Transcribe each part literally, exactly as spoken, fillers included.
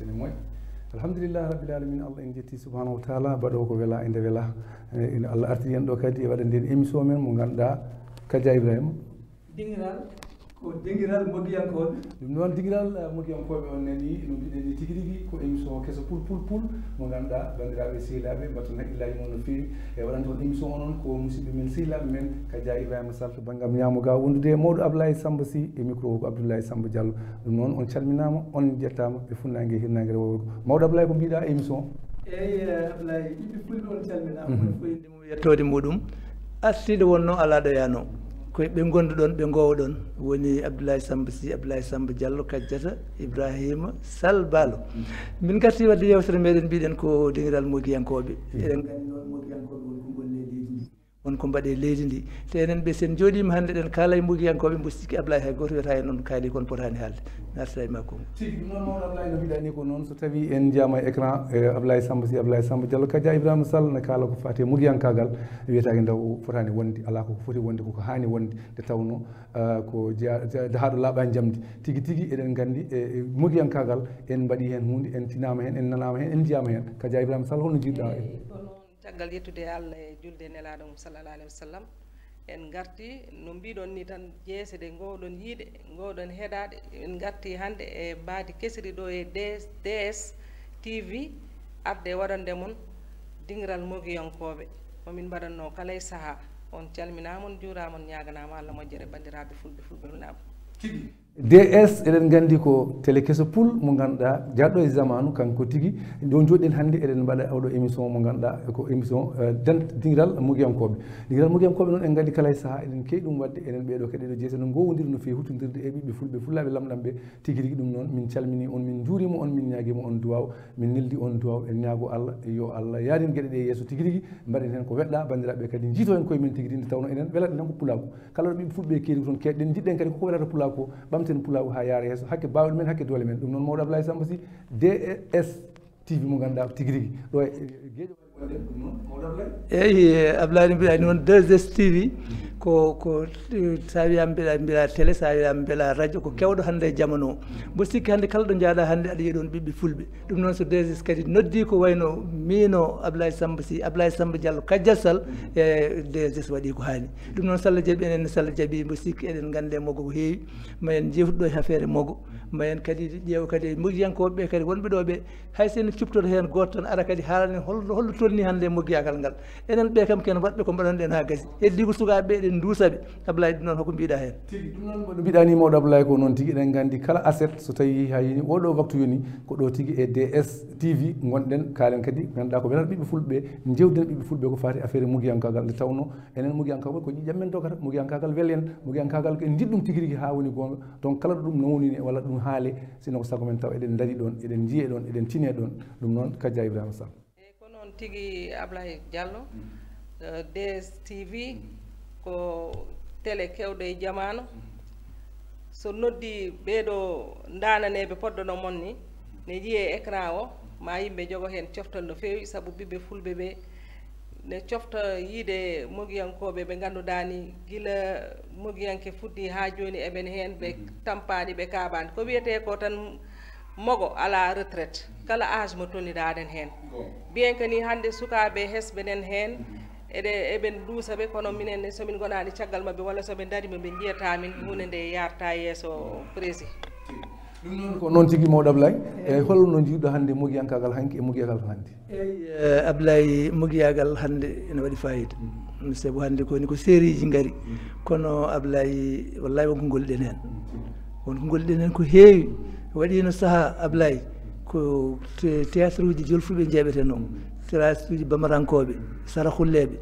Ene moƴƴi. Alhamdulillah rabbil alamin, Allah en jetti subhanahu wa taala, baɗo ko wela e nde wela. Eh, ina Allah artiri en ɗo kadi e waɗande en émission men mo ganduɗa, Kadia Ibrahima. Dingiral, ko dingiral mogiyankoɓe. Ɗum noon dingiral, eh, mogiyankoɓe, on nani no mbiɗen ni tigi rigi ko émission keso pul pul pul mo ganduɗa bandiraɓe sehilaɓe mbatten haqqillaaji mon no feewi. E waɗanta on émission o noon ko musidɓe men sehilaɓe men Kadia Ibrahima Sall to banngam ñaamo ga wondude e mawɗo Ablaye Samba Sy e micro ko Abdoulaye Samba Diallo. Ɗum noon on calminama, on jettama e funnangue e hirnangue rewo e worgo. Mawɗo Ablaye, ko mbiɗa émission? Eyyi, eh, Ablaye, yimɓe fulɓe on calminama, mhm, on fof inde mum e yettoode muɗum. Artiiɗo wonno ala ɗo yano. Koye ɓe gonduɗon, ɓe gowɗon. Woni Abdoulaye Samba Sy, Abdoulaye Samba Diallo, Kadiata Ibrahima Sall Balo. Min garti wadde yewtere meɗen mbiɗen ko dingiral mogiyankoɓe. Eɗen gandi noon mogiyankoɓe won ko golle leydi ndi. Won ko mbaɗe leydi ndi. Te enen ɓe sen jooɗima hannde eɗen kaala e mogiyankoɓe mbo sikki Ablaye hay goto wiyata en on kaali kon potani haalde. Mi artira e makko. Tigi, ɗum noon mawɗo Ablaye no mbiɗa ni ko noon, so tawi en jiyama e écran, eh, Ablaye Samba Sy, Ablaye Samba Diallo, Kadia Ibrahima Sall ne kaala ko fati e mogiyankagal, wiyata ko ndaw fotani wonde, ala ko foti wonde, koko hani wonde, nde tawno, eh, ko jeya-, jeya-, jahaaɗo laaɓa jamdi. Tigi tigi eɗen gandi, eh, eh, mogiyankagal en mbaɗi hen hunde, en tinama hen, en nanama hen, en jiyama hen. Kadia Ibrahima Sall, holno jiiɗɗa? Eyyi, ko noon. Caggal yettude Allah e julde e Nelaaɗo mum sallallahu alayhi wa sallam, en ngarti no mbiɗon ni tan, jeese ɗe ngowɗon yiide, ngowɗon heɗaade, en ngarti hannde e mbaadi kesiri ɗo e D S, D S T V, arde e waɗande mon dingiral mogiyankooɓe, mo min mbaɗatnoo kala e sahaa. On calminaama, on njuuraama, on ñaaganaama Allah moƴƴere banndiraaɓe fulɓe, fulɓe naaɓe. Tigi. D S, eɗen nganndi ko télé keso pul mo ngannduɗaa, jaaɗɗo e zamanu, kanko tigi. Ɗo njooɗiɗen hannde, eɗen mbaɗa oɗo émission mo ngannduɗaa ko émission, eh, dent-, dingiral mogiyankooɓe. Dingiral mogiyankooɓe noon, en nganndi kala e sahaa, eɗen keewi ɗum waɗde, enen ɓeeɗo kadi ɗo jeese no ngoowondiri no feewi huttondiri e ɓiɓɓe fulɓe, fulɓe lamɗam ɓe. Tigi rigi ɗum noon, min calminii on, min njuuriima on, min ñaagiima on duwaaw, min neldi on duwaaw, en ñaago Allah, yo Allah yaarin geɗe ɗe yeeso tigi rigi, mbaɗen heen ko weɗɗaa, banndiraaɓe kadi njiito en koye men tigi rigi, nde tawnoo enen welata tan ko pulaagu. Kala ɗo ɓiɓɓe fulɓe keedi ko toon keedɗen, njiɗɗen kadi koko welata pulaagu ko, ɓamten pulaagu haa yaara yeeso, hakke baawɗe men, hakke doole men. Ɗum noon, mawɗo Ablaye Samba Sy, D S T V mo ngannduɗaa tigi rigi. Ɗo e, e Guédiawaye wonde ɗum noon, mawɗo Ablaye. Eyyi, Ablaye no mbiɗa ni won deux S T V, ko, ko, eh, sa wiyama mbiɗa, mbiɗa télé, sa wiyama mbiɗa radio, ko kewɗo hannde e jamanu o. Mbo sikki hannde kala ɗo jaaɗa hannde aɗa yiya ɗon ɓiɓɓe fulɓe. Ɗum noon, so D S kadi noddi ko wayno miino Ablaye Samba Sy, Ablaye Samba Diallo Kadiata Sall, e D S waɗi ko haani. Ɗum noon, so Allah jaɓi, enen so Allah jaɓi, mbo sikki eɗen nganndi e mogo ko heewi. Ma en jeewtu ɗo e affaire mogo. Ma en kadi ƴeewa kadi e mogiyankooɓe ɓe kadi wonɓe ɗo ɓe, hay so en cubtoto heen gooto tan ara kadi haalana en holno, holno tolni hannde e mogiyagal ngal. Enen ɓe kam ken waɗɓe ko mbaɗanɗen haa gasi. Heddi ko sukaaɓe ɓe eɗen nduusa ɓe. Ablaye, ɗum noon hoko mbiɗa heen? Tigi, ɗum noon mboɗo mbiɗa ni, mawɗo Ablaye, ko noon tigi. Eɗen nganndi kala aset so tawi haa yini oɗo waktu yoni, ko ɗo tigi e D S T V ngonɗen, kaalen kadi, ngannduɗaa ko welata ɓiɓɓe fulɓe, njewden ɓiɓɓe fulɓe ko fati affaire mogiyankagal, nde tawno enen mogiyankagal ko ƴiƴam men dogata, mogiyankagal wel en, mogiyankagal ko en njiɗ ɗum tigi rigi haa woni goonga. Donc kala ɗo ɗum nawni walla ɗum haale, sinno ko sago men taw eɗen ndari ɗon, eɗen njiye ɗon, eɗen tine ɗon, ɗum noon Kadia Ibrahima Sall. Eyyi, ko noon tigi Ablaye Diallo. Mm. Eh, D S T V, mm, ko télé kewɗo e jamaanu. Mm. So noddi ɓeeɗo ndaananeeɓe poddono mon ni, ne yiye écran o, ma yimɓe jogo heen coftal no feewi, sabu ɓiɓɓe fulɓe ɓe ne cofta yiide mogiyankooɓe ɓe ngannduɗaa ni, gila mogiyanke fuɗɗi haa jooni eɓen heen, ɓe, mhm, tampaani, ɓe kaabaani. Ko wiyetee ko tan, mogo alaa retraite, kala âge mo tolniɗaa aɗen heen. Bon. Bien que ni hannde sukaaɓe hesɓe nen heen, mhm, eɗe, eɓen duusa ɓe, kono minen ne, so min ngonaani caggal maɓɓe walla so ɓe ndarii ma, ɓe njiyataa min, mhm, huunde nde yarta yeeso, mhm, prési. Ɗum noon ko noon tigi, mawɗo Ablaye. E holno njiiɗo hannde mogiyankagal hanki e mogiyagal hannde? Eyyi, eh, Ablaye, mogiyagal hannde ene waɗi fayida. Mm. Sabu hannde ko ni ko seriji ngari. Mm. Kono Ablaye, wallahi won ko ngolɗen heen. Mm. Won ko ngolɗen heen ko heewi. Waɗino saha Ablaye, ko te-, théâtre uji jolfuɓe jeeɓeteno. Mm. Théâtre uji bamarankoɓe, saraxulleɓe.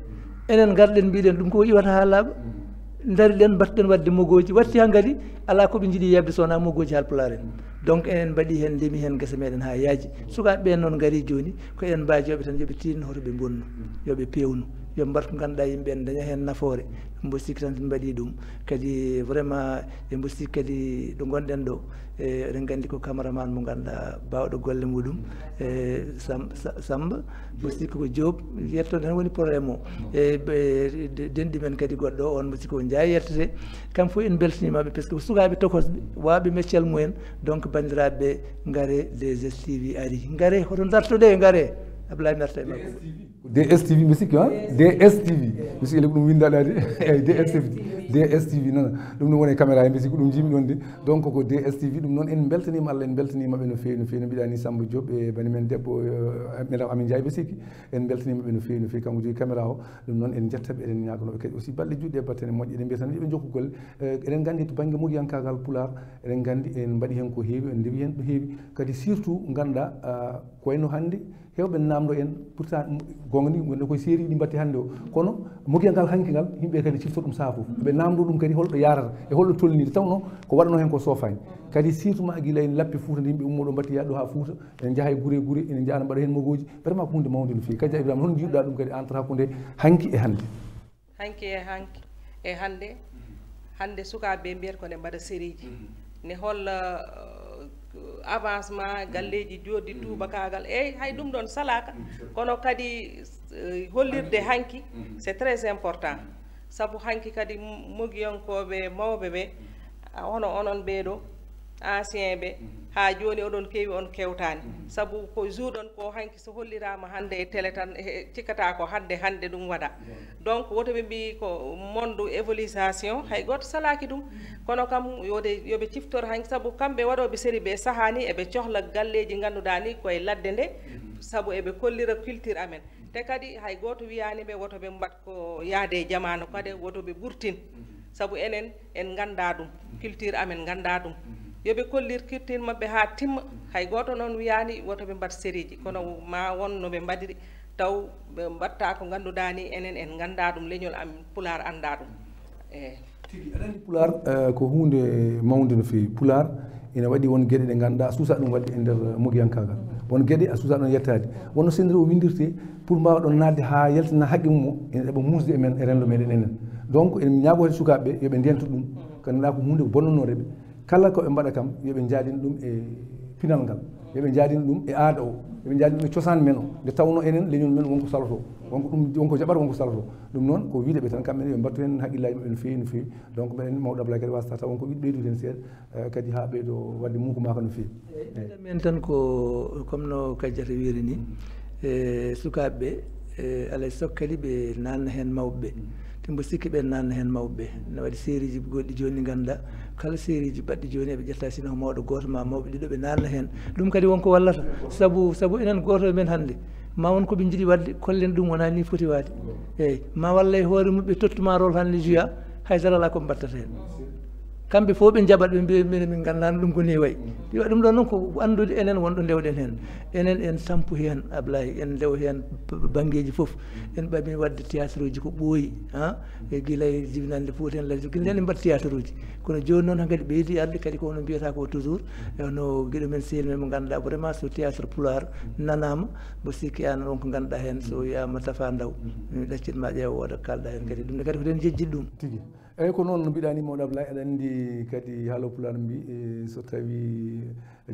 Enen ngarɗen mbiɗen ɗum ko iwata haa laaɓa. Mm. Ndariɗen, mbaɗten waɗde mogoji, watti haa ngari, alaa ko ɓe njiɗi yeɓde so wonaa mogoji Haalpulaar en. Donc, enen mbaɗi heen, ndemi heen gese meɗen haa yaaji. Sukaaɓe ɓe noon ngari jooni, ko eɗen mbaajoɓe tan, yo ɓe tinno hoto ɓe mbonnu, yo ɓe peewnu. Ɓe mbartu ngannduɗaa yimɓe en daña heen nafoore. Mbo sikki tan so mbaɗi ɗum. Kadi vraiment, e mbo sikki kadi ɗo ngonɗen ɗo, e eɗen nganndi ko cameraman mo ngannduɗaa baawɗo golle muɗum, e Sam-, Sa-, Samba, mbo sikki ko Diop, yettoon tan woni problème o. E ɓe, de-, denɗi men kadi goɗɗo o, on mbo sikki ko Ndiaye yettete. Kam fof en mbeltaniima ɓe, parce que ko sukaaɓe tokosɓe, waawɓe meccal mumen. Donc banndiraaɓe ɓe, ngare, D S T V ari. Ngare, hoto dartoɗe, ngare. Ablaye, mi arta e makko. D S T V, mi sikki, ha? D S T V. Mi sikki ko ɗum winndaɗaade. Eyi, D S T V. D S T V, non. Ɗum no woni e caméra he, mi sikki ko ɗum jimi ɗon de. Donc ko D S T V, ɗum noon en mbeltaniima Allah, en mbeltaniima ɓe no feewi, no feewi. No mbiɗa ni, Samba Diop e bani men debbo, eh, madame Amin Ndiaye, mi sikki. En mbeltaniima ɓe no feewi, no feewi. Kanko jogi caméra o. Ɗum noon en njettaɓe, eɗen ñaaganooɓe kadi aussi balɗe juɗɗe e battane moƴƴe. Eɗen mbiyata yimɓe njokku golle. Eh, eɗen nganndi to bannge mogiyankaagal Pulaar, eɗen nganndi en mbaɗi heen ko heewi, en ndewi heen ko heewi. Kadi surtout ngannduɗaa, ah, ko wayno hannde, heewɓe naamndo en, pourtant, goonga ni, wonde koye seeriji ɗi mbatti hannde o. Kono mogiyangal hanki ngal, yimɓe kadi cifto ɗum sahaa fof. Ɓe naamndo ɗum kadi holɗo yaarata, e holɗo tolniri, tawnoo ko waɗanoo heen ko soofaani. Kadi surtout ma gila en lappi Fuuta nde yimɓe ummoɗo mbatti yaade ɗo haa Fuuta, ene njaha e gure e gure, ene njaha mbaɗa heen mogooji. Vraiment ko huunde mawnde no feewi. Kadi Ibrahima, hono njiɗɗaa ɗum kadi entre hakkunde hanki e hannde? Hanki e hanki e hannde, hannde sukaaɓe ɓe mbiyata ko ne mbaɗa sérieji, ne holla, euh, avancement galleeji jooɗi tuubakaagal. Eyi, hay ɗum ɗon salaaka. Kono kadi, euh, hollirde hanki, c'est très important. Sabu hanki kadi mogiyankooɓe mawɓe ɓe, a, hono onon ɓee ɗo, ancien ɓe, haa jooni oɗon keewi, on kewtaani. Sabu ko juuɗon ko hanki, so holliraama hannde e télé tan, e, e, cikkata ko hannde, hannde ɗum waɗa. Donc, woto ɓe mbiyi ko monde évolution, hay gooto salaaki ɗum. Kono kam, yo de, yo ɓe ciftor hanki, sabu kamɓe waɗooɓe série ɓe, sahaa ni eɓe cohla galleeji ngannduɗaa ni koye ladde nde, sabu eɓe kollira culture amen. Te kadi hay gooto wiyaani ɓe woto ɓe mbaɗ ko yaade e jamaanu, kadi woto ɓe ɓurtin. Sabu enen, en nganndaa ɗum, culture amen nganndaa ɗum. Yo ɓe kollir culture maɓɓe haa timma. Hay gooto noon wiyaani woto ɓe mbaɗ sérieji, kono ma won no ɓe mbaɗiri, taw ɓe mbaɗta ko ngannduɗaa ni, enen en nganndaa ɗum, leñol am Pulaar anndaa ɗum. Eey. Tigi, aɗa anndi Pulaar, eh, ko huunde mawnde no feewi. Pulaar ina waɗi won geɗe ɗe ngannduɗaa a suusaa ɗum waɗde e nder mogiyankaagal. Won geɗe a suusaa ɗoon yettaade. Wonno senndir o winndirtee pour mbaawa ɗoon naatde haa yaltina haqqe mum o, ina ɗaɓɓa muusde e men, e renndo meɗen enen. Donc, en ñaagoto sukaaɓe ɓe, yo ɓe ndento ɗum. Ko ngannduɗaa ko huunde ko bonnannoore ɓe. Kala ko ɓe mbaɗa kam, yo ɓe njaadin ɗum e pinal ngal. Yo ɓe njaadin ɗum e aada o. Yo ɓe njaadin ɗum e cosaan men o. Nde tawnoo enen, leñol men wonko salotoo. Wonko ɗum, wonko jaɓata, wonko salotoo. Ɗum noon, ko wiyde ɓe tan, kamɓe ne, yo mbattu heen haqqillaaji maɓɓe no feewi, no feewi. Donc, mbeɗen mawɗo Ablaye kadi wasata taw wonko yiɗi ɓeydude heen seeɗa, eh, kadi haa ɓeydo waɗde muuku maaka no feewi. Eyi, eyi. Min tan ko, comme no Kadiata wiiri ni, e sukaaɓe ɓe, e alay sok kadi ɓe naanna heen mawɓe ɓe. Te mbo sikki ɓe naanna heen mawɓe ɓe. Ne waɗi sérieji goɗɗi jooni ngannduɗaa, kala sérieji baɗɗi jooni eɓe ƴetta sino ko mawɗo gooto ma mawɓe ɗiɗo ɓe naanna heen. Ɗum kadi wonko wallata. Sabu, sabu enen gooto e men hannde, ma won ko ɓe njiɗi waɗde, kollen ɗum wonaa ni foti waade. Eyi, ma walla e hoore mum ɓe tottuma rôle hannde juya, hay dara alaa ko mbattata heen. Kamɓe fof ɓe njaɓat, ɓe mbiya, "Minen min nganndaano ɗum ko ni wayi." Yo ɗum ɗon noon ko anndude enen wonɗo ndewɗen heen. Enen en tampu heen, Ablaye, en ndew heen b-, banngeeji fof. En ɓami waɗde théâtre uji ko ɓooyi, ha? E gila e jibinande Fuuta en, Ladde, gila en mbaɗ théâtre uji. Kono jooni noon hankadi ɓeydi arde kadi ko hono mbiyata ko toujours, e hono giɗo men sehil men mo ngannduɗaa vraiment so théâtre Pulaar nanaama, mbo sikki aan won ko ngannduɗaa heen, so wiyaama Tafa Ndaw, mi ɗaccit ma ƴeewa wooda ko kaalɗaa heen kadi. Ɗum ne kadi ko ɗen jejjit ɗum. Tigi. Eyyi, ko noon no mbiɗa ni, mawɗo Ablaye, aɗa anndi kadi haalo Pulaar mbi, e, so tawi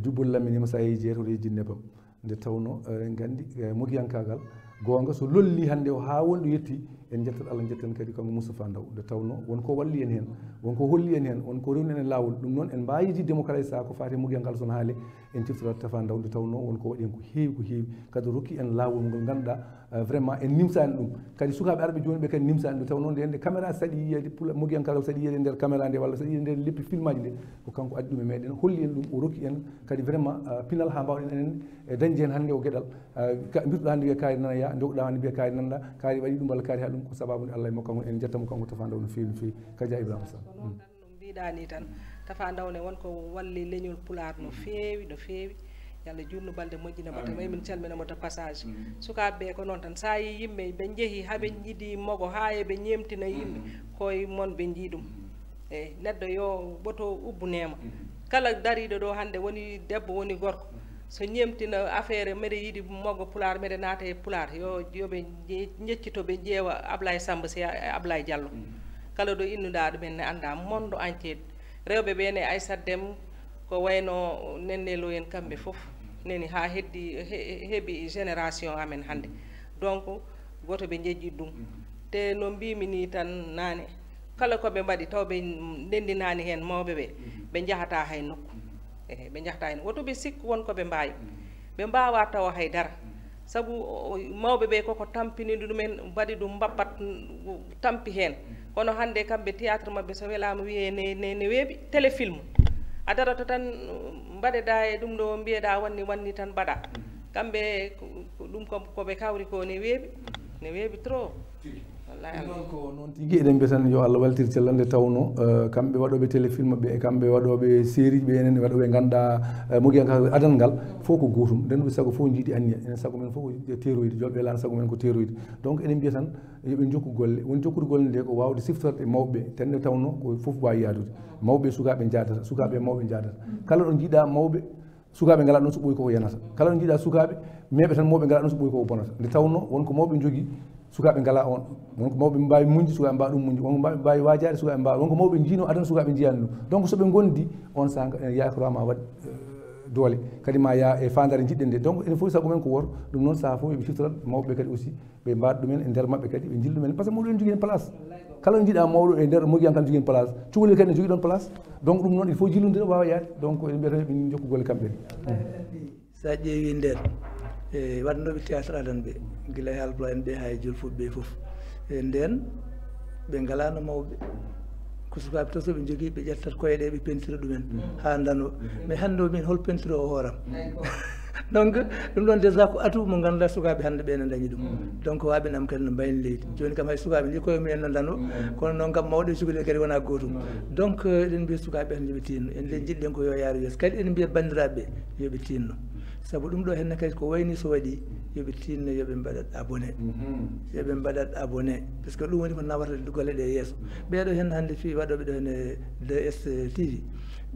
jubbol lamminima, so a yehi jeere, hoto yejjit nebam. Nde tawno, eɗen nganndi, e, mogiyankaagal, goonga so lolli hannde o haa wonɗo yetti, en njettat Allah, njetten kadi kanko Moustapha Ndaw. Nde tawno won ko walli en heen, won ko holli en heen, won ko rewni en e laawol. Ɗum noon en mbaawi yejjitde mo kala e sahaa ko faati e mogiyankaagal, so on haali, en ciftorat Tafa Ndaw. Nde tawno won ko waɗi en ko heewi, ko heewi. Kadi rokki en laawol ngol ngannduɗaa, eh, vraiment en nimsaani ɗum. Kadi sukaaɓe arɓe jooni ɓe kadi nimsaani ɗum. Taw noon nde, nde caméra saɗi yiyeede, pula-, mogiyankaagal saɗi yiyeede nder caméra nde, walla saɗi yiyeede nder leppi filmaaji nde, ko kanko addi ɗum e meɗen, holli en ɗum, o rokki en kadi vraiment, eh, pinal haa mbaawɗen enen, eh, dañde heen hannde o geɗal. Eh, ka-, mbirɗo hannde wiya kaari nana ya, ndewɗa hannde mbiya kaari nanɗa, kaari waɗi ɗum walla kaari haɗi ɗum, ko sababu nde Allah e makko kanko, en njettaamo kanko Tafa Ndaw no feewi, no feewi. Kaja Ibrahima Sall. Mm. No mbiɗa ni tan, Tafa Ndaw ne won ko walli leñol Pulaar no feewi, no feewi. Yo Allah juutnu balɗe, moƴƴina batte mum. Amin. Emin calmina mo to passage. Mm. Sukaaɓe ɓe ko noon tan, so a yii yimɓe ɓe njehi haa ɓe njiɗi mogo, haa e ɓe ñeemtina yimɓe, mm, koye mon ɓe njii ɗum. Mm. Eyi, neɗɗo yo ɓoto ubbu neema. Mm. Kala dariiɗo ɗo hannde, woni debbo, woni gorko, mm, So ñemtina affaire mbeɗa yiɗi moggo pulaar, mbeɗa naata e pulaar, yo, yo ɓe nje-, njeccito, ɓe ƴeewa Ablaye Samba si e Ablaye Diallo. Kala ɗo innuɗaa ɗumen ne anndaa, monde entier. Rewɓe ɓe ne, Aissata Dème, ko wayno Nenne Lo en, kamɓe fof neni haa heddi, he-, heɓi génération amen hannde. Donc, gooto ɓe njeƴƴi ɗum. Te no mbimi ni tan naane, kala ko ɓe mbaɗi taw ɓe ndenndinaani heen mawɓe ɓe, ɓe njahata hay nokku. Ehe, ɓe njahata heen. Woto ɓe sikku won ko ɓe mbaawi. Ɓe mbaawaa tawa hay dara. Sabu o, o, mawɓe ɓe koko tampini ɗumen, mbaɗi ɗum mbappat, mm, tampi heen. Kono hannde kamɓe théâtre maɓɓe so welaama wiyee ne, ne, ne weeɓi. Téléfilm. A darata tan, mm, mbaɗeɗaa e ɗum ɗo, mbiyeɗaa wanni, wanni tan mbaɗa. Kamɓe ko, ko ɗum ko, ko ɓe kawri ko ne weeɓi. Ne weeɓi trop. Wallahi ɗum Allah. Noon ko noon tigi, eɗen mbiya tan yo Allah waltir cellal nde tawno, eh, kamɓe waɗooɓe téléfilm ɓe, e kamɓe waɗooɓe série ɓe, enen waɗooɓe ngannduɗaa, eh, mogiyanka adal ngal, fof ko gootum. Nden ɗum sago fof jiidi anniya. Enen sago men fof ko teeroyde, jolɓe lan sago men ko teeroyde. Donc eɗen mbiya tan yo ɓe njokku golle. Woni jokkude golle nde ko waawde siftorde mawɓe ɓe, tan nde tawno ko fof waawi yaadude. Mawɓe e sukaaɓe njaadata, sukaaɓe e mawɓe njaadata. Kala ɗo njiiɗaa mawɓe, sukaaɓe ngalaa ɗoon so ɓooyi koko yanata. Kala ɗo njiiɗaa sukaaɓe meeɓe tan, mawɓe ngalaa ɗoon so ɓooyi koko bonata. Nde tawno won ko mawɓe njogii, sukaaɓe ngalaa oon. Won ko mawɓe mbaawi muñde, sukaaɓe mbaawa ɗum muñde. Won ko mawɓe mbaawi waajaade, sukaaɓe mbaawa. Won ko mawɓe njiinoo adana sukaaɓe njiyaani ɗum. Donc so ɓe ngondi, oon sahaa ene yaakoraa ma waɗ, eh, doole. Kadi ma yaa e faandaare njiɗɗen nde. Donc ene foti sago men ko woto. Ɗum noon sahaa fof yo ɓe ciftorat mawɓe ɓe kadi aussi. Ɓe mbaɗa ɗumen e nder maɓɓe kadi, ɓe njilla ɗumen. Par ce que mawɗo ene jogii heen place. Kala njiɗaa mawɗo e nder mogiyan kam jogii heen place. Cukalel kadi ne jogii ɗoon place. Donc ɗum noon il faut jillondira waawa yaade. Donc eɗen mbiyata ɓe njokku golle kamɓe ne. So a ƴeewi nder e waɗnooɓe théâtre adan ɓe, gila e Haalpulaar en ɓe haa e Jolfuɓe ɓe fof. E ndeen ɓe ngalaano mawɓe. Ko sukaaɓe tan so ɓe njogii, ɓe ƴettat koye ɗe, ɓe pentira ɗumen haa ndano. Mais hannde o min hol pentiro o hooram? Donc ɗum ɗoon déjà ko atout mo ngannduɗaa sukaaɓe hannde ɓe ne ndañi ɗum. Donc waaɓe nam kadi no mbayni leydi. Jooni kam hay sukaaɓe ni koye mumen no ndano. Kono noon kam mawɗo e cukalel kadi wonaa gootum. Donc eɗen mbiya sukaaɓe hannde yo ɓe tinno. En de njiɗɗen ko yo yaaru yeeso. Kadi eɗen mbiya banndiraaɓe ɓe yo ɓe tinno. Sabu ɗum ɗo henne kadi ko wayni so waɗi yo ɓe tinno, yo ɓe mbaɗat abonné. Yo ɓe mbaɗat abonné. Par ce que ɗum woni ko nawata golle ɗe yeeso. Ɓeeɗo heen hannde fii waɗooɓe ɗo hene D S T V.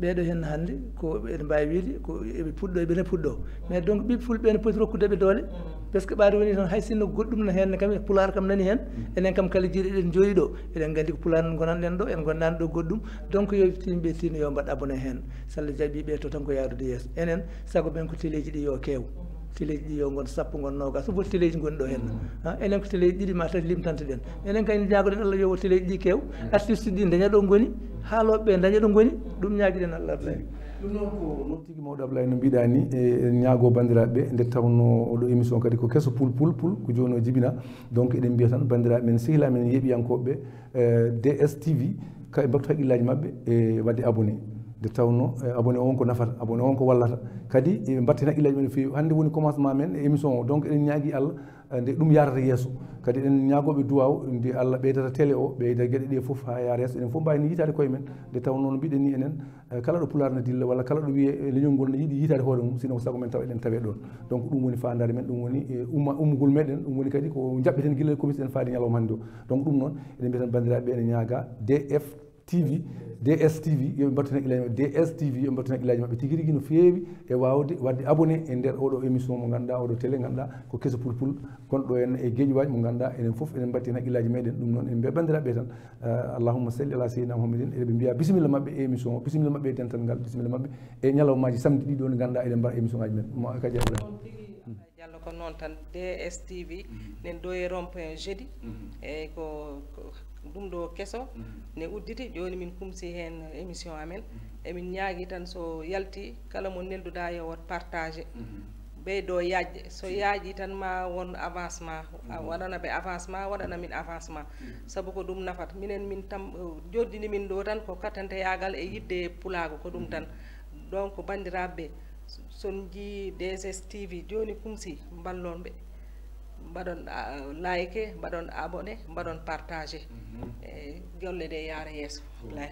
Ɓeeɗo heen hannde ko eɗen mbaawi wiide ko eɓe puɗɗo, eɓene puɗɗo. Mais donc ɓiɓɓe fulɓe ɓe ne poti rokkude ɓe doole. Par ce que ɓaade woni tan hay sinno goɗɗum no heen ne kam e pulaar kam nani heen. Enen kam kala jiiɗo eɗen jooɗi ɗo. Eɗen nganndi ko pulaar ngonanɗen ɗo, en ngonnaani ɗo goɗɗum. Donc yo yimɓe tinno yo mbaɗ abonné heen. So Allah jaɓi ɓe to tan ko yaarude yeeso. Enen sago men ko teleeji ɗi yo keew. Teleeji ɗi yo ngon sappo, ngon noogas. So foti teleeji ngoni ɗo heen. Ha, enen ko teleeji ɗiɗi ma tati limtantoɗen. Enen kay ñaagoɗen Allah yo teleeji ɗi keew. Artiste ɗi daña ɗo ngoni. Haalooɓe ɓe daña ɗo ngoni. Ɗum ñaagiɗen Allah Ablaye. Ɗum noon ko noon tigi mawɗo Ablaye no mbiɗa ni, e en ñaago banndiraaɓe ɓe nde tawno oɗo émission kadi ko keso pul pul pul ko jooni o jibina. Donc eɗen mbiya tan banndiraaɓe men sehilaaɓe men yeeɓiyankooɓe ɓe, eh, D S T V, ka ɓe mbattu haqqillaaji maɓɓe e waɗde abonné. Nde tawno, eh, abonné on ko nafata, abonné on ko wallata. Kadi eɓe mbatta heen haqqillaaji maɓɓe no feewi. Hannde woni commencement men e émission o. Donc eɗen ñaagi Allah, eh, nde ɗum yaarata yeeso. Kadi eɗen ñaagooɓe duwaaw nde Allah ɓeydata télé o, ɓeyda geɗe ɗe fof haa yaara yeeso. Eɗen fof mbaawi ni yitaade koye men. Nde tawno no mbiɗen ni enen, eh, kala ɗo pulaar ne dilla walla kala ɗo wiyee, eh, leñol ngol ne yiɗi yitaade hoore mum, sino ko sago men tawa eɗen tawee ɗoon. Donc ɗum woni faandaare men, ɗum woni, eh, umma-, ummugol meɗen, ɗum woni kadi ko njaɓɓeten gila e komis en faade ñalawma hannde o. Donc ɗum noon, eɗen mbiya tan banndiraaɓe ɓe ene ñaaga D F T V, D S T V, yo ɓe mbattu haqqillaaji maɓɓe, D S T V, yo ɓe mbattu haqqillaaji maɓɓe tigi rigi no feewi e waawde waɗde abonné e nder oɗo émission mo ngannduɗaa, oɗo télé ngannduɗaa ko keso pulpul, gonɗo en e Guédiawaye mo ngannduɗaa enen fof eɗen mbaɗti heen haqqillaaji meɗen. Ɗum noon, en mbiya banndiraaɓe tan, eh, allahumma salli ala seydina Muhammadin, eɗen ɓe mbiya bisimilla maɓɓe e émission o, bisimilla maɓɓe e dental ngal, bisimilla maɓɓe e ñalawmaaji samedi ɗi ɗo nde ngannduɗaa eɗen mbaɗa émission ngaaji men. Mo Kadia Ibrahima. Diallo ko noon tan, D S T V nen ɗo e rond point jeudi. Eyyi ko, ko ɗum ɗo keso ne udditi, jooni min kumsi heen émission amen. Emin ñaagi tan so yalti kala mo nelduɗaa yo wot partage. Ɓeydo yaajde, so yaaji tan ma won avancement, a waɗana ɓe avancement, waɗana min avancement. Sabu ko ɗum nafata minen, min tam jordini min ɗo tan ko kattanteyagal e yiɗde pulaagu, ko ɗum tan. Donc banndiraaɓe ɓe, son njii D S T V jooni kumsi, mballon ɓe, mbaɗon, ah, like, mbaɗon abonné, mbaɗon partage. E golle ɗe yaara yeeso. Ablaye.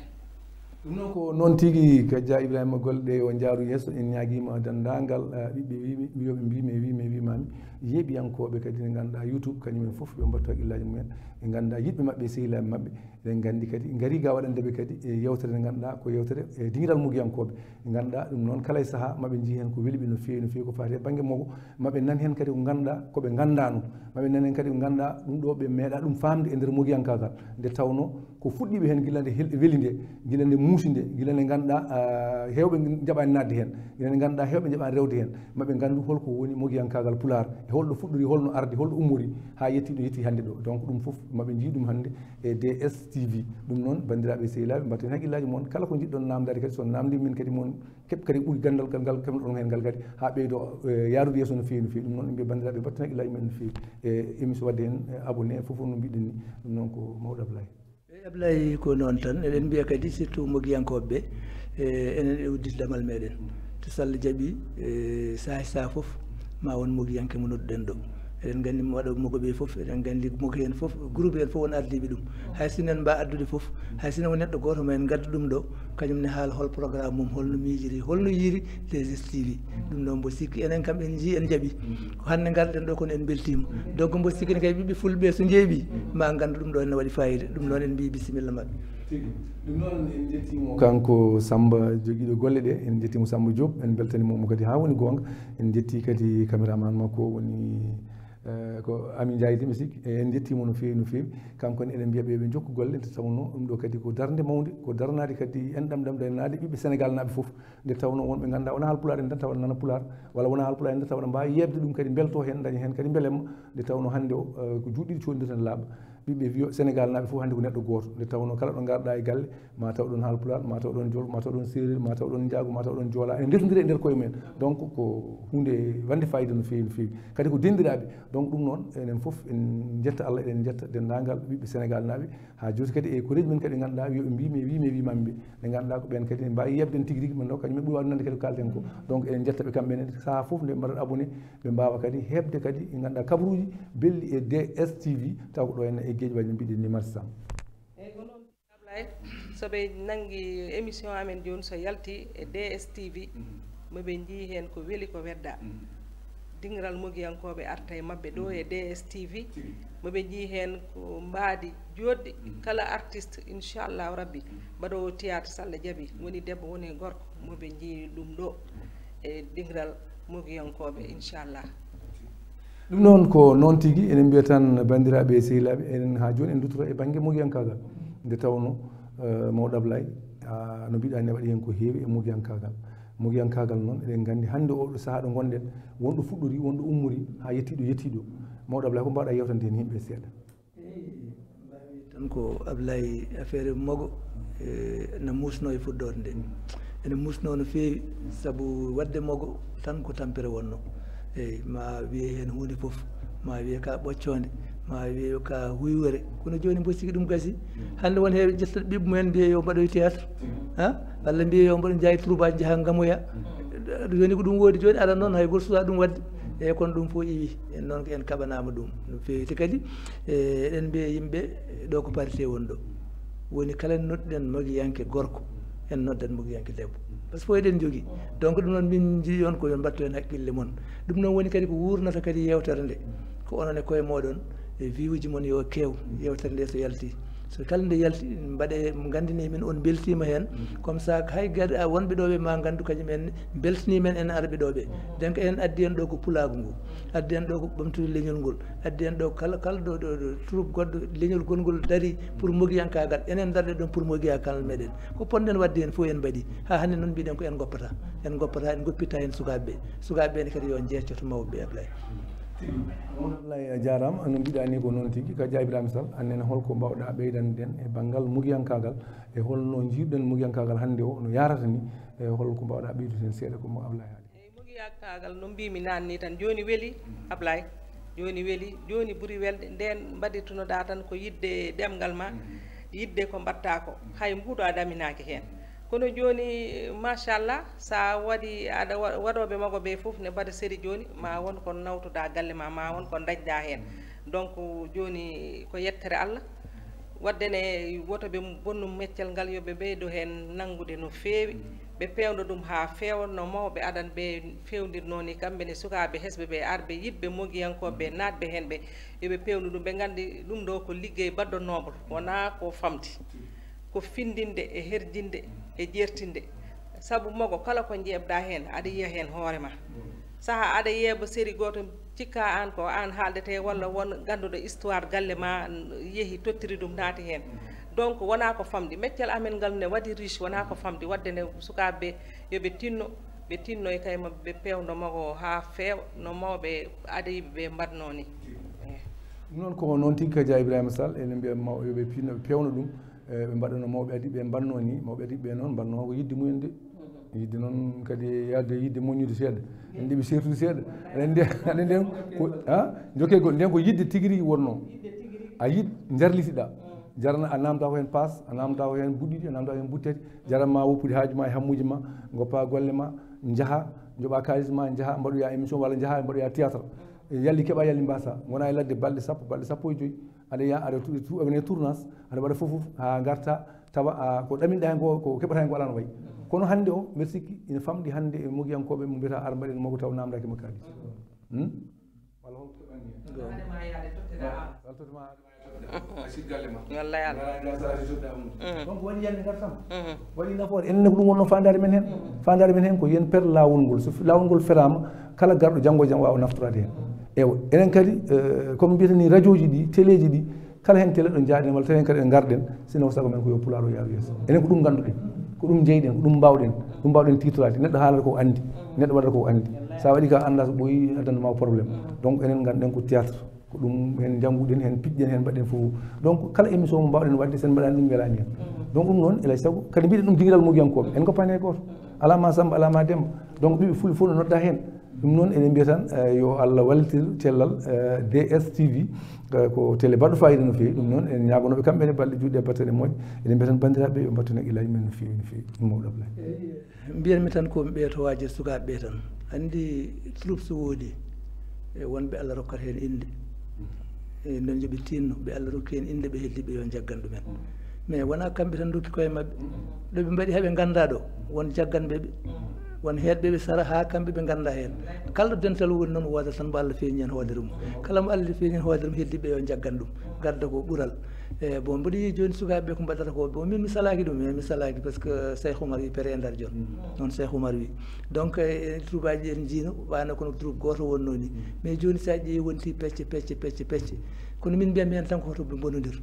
Ɗum noon ko noon tigi, Kadia Ibrahima, golle ɗe yo njaaru yeeso. En ñaagiima denndaangal, ah, ɓiɓɓe wiimi, wiyooɓe mbiimi e wiimi e wiimaami. yeeɓiyankooɓe kadi nde ngannduɗaa YouTube, kañum en fof ɓe mbattu haqqillaaji mumen. Ɓe ngannduɗaa yiɗɓe maɓɓe, sehilaaɓe maɓɓe, eɗen nganndi kadi ngarii ga waɗande ɓe kadi e yewtere nde ngannduɗaa ko yewtere e dingiral mogiyankooɓe. Ɓe ngannduɗaa ɗum noon kala e sahaa maɓe njii heen ko weli ɓe no feewi, no feewi ko faati e bannge mogo, maɓe nan heen kadi ko ngannduɗaa ko ɓe nganndaano, maɓe nan heen kadi ko ngannduɗaa ɗum ɗo ɓe meeɗaa ɗum faamde e nder mogiyankaagal. Nde tawnoo ko fuɗɗiiɓe heen gila nde hel-, weli nde, gila nde muusi nde, gila nde ngannduɗaa, ah, heewɓe njaɓaani naatde heen, gila nde ngannduɗaa heewɓe njaɓaani rewde heen. Maɓe nganndu holko woni mogiyankaagal Pulaar, e holɗo fuɗɗori, holno ardi, holɗo ummori, haa yetti ɗo yetti hannde ɗo. Donc ɗum fof maɓe njii ɗum hannde e D S T V. Ɗum noon, banndiraaɓe e sehilaaɓe, mbatten haqqillaaji mon, kala ko njiɗɗon naamndaade kadi, so naamndii min kadi mon keɓ kadi ɓuri ganndal ngal, ngal keɓnoɗon heen ngal kadi, haa ɓeydo, eh, yaarude yeeso no feewi, no feewi. Ɗum noon, en mbiya banndiraaɓe, mbatten haqqillaaji men no feewi. E émission waɗde heen, eh, abonné, fof on no mbiɗen ni. Ɗum noon ko mawɗo Ablaye. Eyi, Ablaye, ko noon tan. Eɗen mbiya kadi surtout mogiyankooɓe ɓe, e, enen e udditi damal meɗen. To Sall jaɓi, e, saaha e saaha fof, ma won mogiyanke mo nodduɗen ɗo. Eɗen nganndi waɗooɓe mogo ɓe fof, eɗen nganndi mogo heen fof, groupe heen fof won ardiiɓe ɗum. Hay si en mbaa addude fof, hay si won neɗɗo gooto ma en ngaddu ɗum ɗo, kañum ne haala hol programme mum, holno miijiri, holno yiiri les S T V. Ɗum noon mbo sikki enen kam en njii, en njaɓi. Ko hannde ngarɗen ɗo kono en mbeltiima. Donc mbo sikki ne kay ɓiɓɓe fulɓe so njeeɓi, ma nganndu ɗum ɗo ene waɗi fayida. Ɗum noon en mbii bisimilla maɓɓe. Tigi. Ɗum noon en njettiimo kanko Samba jogiiɗo golle ɗe, en njettiimo Samba Diop, en mbeltaniima mo kadi haa woni goonga. En njetti kadi caméraman makko woni, eh, ko Ami Ndiaye de mi sikki. E en njettiimo no feewi, no feewi. Kanko ne eɗen mbiya ɓe ɓe njokku golle, nde tawnoo ɗum ɗo kadi ko darnde mawnde, ko darnaade kadi enɗam ɗam darnaade ɓiɓɓe Senegaal naaɓe fof. Nde tawnoo wonɓe ngannduɗaa wonaa Haalpulaar en tan tawa nana Pulaar, walla wonaa Haalpulaar en tan tawa mbawi yeɓde ɗum kadi mbelto heen, daña heen kadi mbelemma. Nde tawnoo hannde o, eh, ko juuɗe ɗiɗi coodinirten laaɓa. Ɓiɓɓe wiyo Senegaal naaɓe fof hannde ko neɗɗo gooto. Nde tawnoo kala ɗo ngarɗaa e galle, ma taw ɗon Haalpulaar, ma taw ɗon Joola, ma taw ɗon Seereer, ma taw ɗon Njaago, ma taw ɗon Joola. Eɗen ndesondiri e nder koye men. Donc ko huunde wande fayida no feewi, no feewi. Kadi ko denɗiraaɓe. Donc ɗum noon, enen fof en njetta Allah, eɗen njetta denndaangal ɓiɓɓe Senegaal naaɓe. Haa jooni kadi e koreeji men kadi ɓe ngannduɗaa yo ɓe mbii mi, wii mi, wii maɓɓe. Ɓe ngannduɗaa ko ɓeen kadi ne mbaawi yeɓde en tigi rigi, man ɗo kañum en ɓuri waawde nande kadi ko kaalten ko. Donc eɗen njetta ɓe kamɓe ne, sahaa fof nde mbaɗata abonné, ɓe mbaawa kadi heɓde kadi ɓe ngannduɗaa kabaruuji belɗi e D S T V, taw ko ɗo henna e Geejawaay no mbiɗen ni Marsa. Eeyi, ko noon. Ablaye, so ɓe nanngi émission amen jooni, so yalti e D S T V, mo ɓe njii heen ko weli ko wedda. Dingiral mogiyankooɓe arta e maɓɓe ɗo e D S T V, mo ɓe njii heen ko mbaadi jooɗɗi. Kala artiste, inchallahu rabbi, mbaɗoowo théâtre, so Allah jaɓi, woni debbo, woni gorko, mo ɓe njii ɗum ɗo e dingiral mogiyankooɓe, inchallah. Ɗum noon ko noon tigi, enen mbiya tan banndiraaɓe e sehilaaɓe, enen haa jooni en nduttoto e bannge mogiyankaagal. Nde tawnoo, eh, mawɗo Ablaye, ah, no mbiɗaa ne waɗi heen ko heewi e mogiyankaagal. Mogiyankaagal noon, eɗen nganndi hannde oo ɗo sahaa ɗo ngonɗen, wonɗo fuɗɗori, wonɗo ummori, haa yettii ɗo yettii ɗo. Mawɗo Ablaye, ko mbaawɗaa yewtande heen yimɓe seeɗa? Eyi, mbaawi tan ko Ablaye affaire mogo, eh, na muusnoo e fuɗɗoode nde. Ene muusnoo no feewi, sabu waɗde mogo tan ko tampere wonnoo. Eyi, ma wiye heen huunde fof, ma wiye ka ɓoccoonde, ma wiye ka huywere. Kono jooni mbo sikki ɗum gasi. Hannde won heeɓe ƴetta ɓiɓɓe mumen mbiye yo mbaɗoy théâtre. Ha? Walla mbiye yo mbaɗo njaay troubaji njaha ngamoya. Jooni ko ɗum woodi jooni, aɗa noon hay gooto suusaa ɗum waɗde. Eyi, kono ɗum fof iwi. En noon ko en kaɓanaama ɗum no feewi. Te kadi, e, eɗen mbiya yimɓe ɗo ko parité woni ɗo. Woni kala nodduɗen mogiyanke gorko, en noddat mogiyanke debbo. Par ce que fof eɗen njogii. Donc ɗum noon min njii on ko yo mbattu heen haqqille mon. Ɗum noon woni kadi ko wuurnata kadi yewtere nde. Ko onon e koye mooɗon, e vue uji mon yo keew, yewtere nde so yalti. So kala nde yalti, mbaɗe, nganndine min on mbeltiima heen. Comme ça, hay gad-, a wonɓe ɗo ɓe ma nganndu kañum en mbeltanii men en arɓe ɗo ɓe. Donc enen addi en ɗo ko pulaagu ngu. Addi en ɗo ko ɓamtude leñol ngol. Addi en ɗo kala, kala ɗo, ɗo, ɗo troupe goɗɗo leñol gongol darii pour mogiyankaagal. Enen ndarɗe ɗon pour mogiyankaagal meɗen. Ko ponɗen waɗde heen fof en mbaɗi. Haa hannde noon mbiɗen ko en ngoppata. En ngoppata, en ngoppitta heen sukaaɓe ɓe. Sukaaɓe ɓe ne kadi yo njeeccoto mawɓe ɓe, Ablaye. Tigi. Ablaye, a jaaraama. No mbiɗa ni ko noon tigi. Ka Dia Ibrahima Sall, aan nene holko mbaawɗa ɓeydande ɗen e banngal mogiyankaagal? E holno njiiruɗen mogiyankaagal hannde o no yaarata ni? E holko mbaawɗa ɓeydude heen seeɗa ko mo Ablaye haali? Eyi, mogiyankaagal no mbiimi naane ni tan, jooni weli, Ablaye. Jooni weli, jooni ɓuri welde. Ndeen mbaɗirtunoɗaa tan ko yiɗde ɗemngal ma, yiɗde ko mbaɗtaa ko. Hay mbuuɗo a ɗaminaaki heen. Kono jooni, machallah, so a waɗi, aɗa wa-, waɗooɓe mago ɓe fof ne mbaɗa seri jooni, ma won ko nawtoɗaa galle ma, ma won ko ndañɗaa heen. Donc, jooni ko yettere Allah. Waɗde ne, woto ɓe bonnu meccal ngal, yo ɓe ɓeydo heen nanngude no feewi. ɓe peewndo ɗum haa feewa, no mawɓe adan ɓe feewndirnoo ni, kamɓe ne sukaaɓe hesɓe ɓe, arɓe yiɗɓe mogiyankooɓe ɓe, naatɓe heen ɓe, yo ɓe peewndu ɗum, ɓe nganndi ɗum ɗo ko liggey baɗɗo noble, wonaa ko famdi, ko findinde e herjinde e jertinde. Sabu mogo kala ko njeeɓɗa heen, aɗa yiya heen hoore ma. Saha aɗa yeeba série gooto, cikka aan ko aan haaldete, walla won ngannduɗo histoire galle ma, yehi tottiri ɗum, naati heen. Donc, wonaa ko famɗi. Meccal amen ngal ne waɗi riche, wonaa ko famɗi. Waɗde ne, sukaaɓe ɓe, yo ɓe tinno, ɓe tinno e kay maɓɓe, ɓe peewndo mago haa feewa, no mawɓe adiiɓe ɓe mbaɗnoo ni. Eh. Ɗum noon ko noon tigi, Kaja Ibrahima Sall, ene mbiya maw yo ɓe pinno, ɓe peewno ɗum, eh, ɓe mbaɗa no mawɓe adiiɓe ɓe mbaɗnoo ni. Mawɓe adiiɓe ɓe noon mbaɗnoo ko yiɗde mumen de. Yiɗde noon kadi e yahde, yiɗde moññude seeɗa. Enen de ɓe seertude seeɗa. Enen de, enen de ko, ha? Jokkee goɗɗo, nden ko yiɗde tigi rigi wonnoo. A yiɗ, njarlitiɗa. Jarana, a namda ko heen paas, a namda ko heen buɗɗiɗi, a namda ko heen buttati. Jaran ma woppude haaju ma e hammuuji ma, ngoppa golle ma, njaha, njoɓa kaalis ma, njaha, mbaɗoya émission walla njaha, mbaɗoya théâtre. Yalli keɓa, yalli mbasa. Ngona e ladde balɗe sappo, balɗe sappo e joyi. Aɗa ya, aɗa tu-, tu-, aɗa tournage, aɗa waɗa fof fof, haa ngarta, tawa, a, ko ɗaminɗa heen ko, ko keɓata heen ko alaa no wayi. Kono hannde o, mbeɗa sikki, ina famɗi hannde e mogiyankooɓe mo mbiyata ar mbaɗen mogo taw namdaki mo kaalis. Hmm? Walla hol ko keɓanmi heen? Walla tottema. A sikki galle ma. Wallay Allah. Ngara ngar sara si sodda amude. Donc waɗi yande ngartam. Waɗi nafoore. Enen ne ko ɗum wonno faandaare men heen. Faandaare men heen ko yen per laawol ngol. So laawol ngol feraama, kala garɗo janngo e jam waawa naftoraade heen. Ewa, enen kadi, eh, comme mbiyata ni, radio ji ɗi, télé ji ɗi, kala heen télé ɗo njaaɗen walla tawi heen kadi en ngarɗen, sinno ko sago men ko yo Pulaar o yaaru yeeso. Enen ko ɗum ngannduɗen, ko ɗum njeyɗen, ko ɗum mbaawɗen, ɗum mbaawɗen tiitoraade. Neɗɗo haalata ko anndi, neɗɗo waɗata ko anndi. So a waɗi ka annda so ɓooyi, addanta ma problème. Donc enen ngannduɗen ko théâtre, ko ɗum heen njannguɗen, heen piɗɗen, heen mbaɗɗen fof. Donc kala émission mo mbaawɗen waɗde, sen mbaɗaani ɗum welaani heen. Donc ɗum noon, elay sago kadi mbiɗen ɗum dingiral mogiyankooɓe, en ngoppani hay gooto. Alaa ma Samba, alaa ma Demba. Donc ɓiɓɓe fulɓe fof no nodda heen. Ɗum noon, eɗen mbiya tan, eh, yo Allah wallitir cellal, eh, D S T V, eh, ko télé baɗɗo fayida no feewi. Ɗum noon, en ñaagonooɓe kamɓe ne balɗe juutɗe e battane moƴƴe. Eɗen mbiya tan banndiraaɓe yo mbattu heen e laawi men no feewi, no feewi. Ɗum mawɗo Ablaye. Eyi, mbiyanmi tan ko ɓe to waaji e sukaaɓe ɓe tan. Anndi troupe so woodi, e wonɓe Allah rokkata heen innde. E nden yo ɓe tinno, ɓe Allah rokki heen innde, ɓe heddi ɓe yo jaggan ɗumen. Mais wonaa kamɓe tan ndokki koye maɓɓe. Ɗo ɓe mbaɗi haa ɓe nganndaa ɗo, won jagganɓe ɓe. Won heedɓe ɓe sara haa kamɓe ɓe nganndaa heen. Kala ɗo dental woni noon, wooda tan mbo Allah feeñi heen hoodere mum. Kala mo Allah feeñi heen hoodere mum, heddiiɓe yo njaggan ɗum, ngadda ko ɓural. E bon, mboɗo yii jooni sukaaɓe ɓe ko mbaɗata ko. Bon, min mi salaaki ɗum, mais mi salaaki, parce que Cheikh Oumar wi pere e Ndar Joor. Noon Cheikh Oumar wi. Donc, e, e troupe aji en njiino, waano kono troupe gooto wonnoo ni. Mais jooni so a ƴeewi wonti pecce, pecce, pecce, pecce. Kono min mbiyatmi heen tan ko hoto ɓe mbonondir.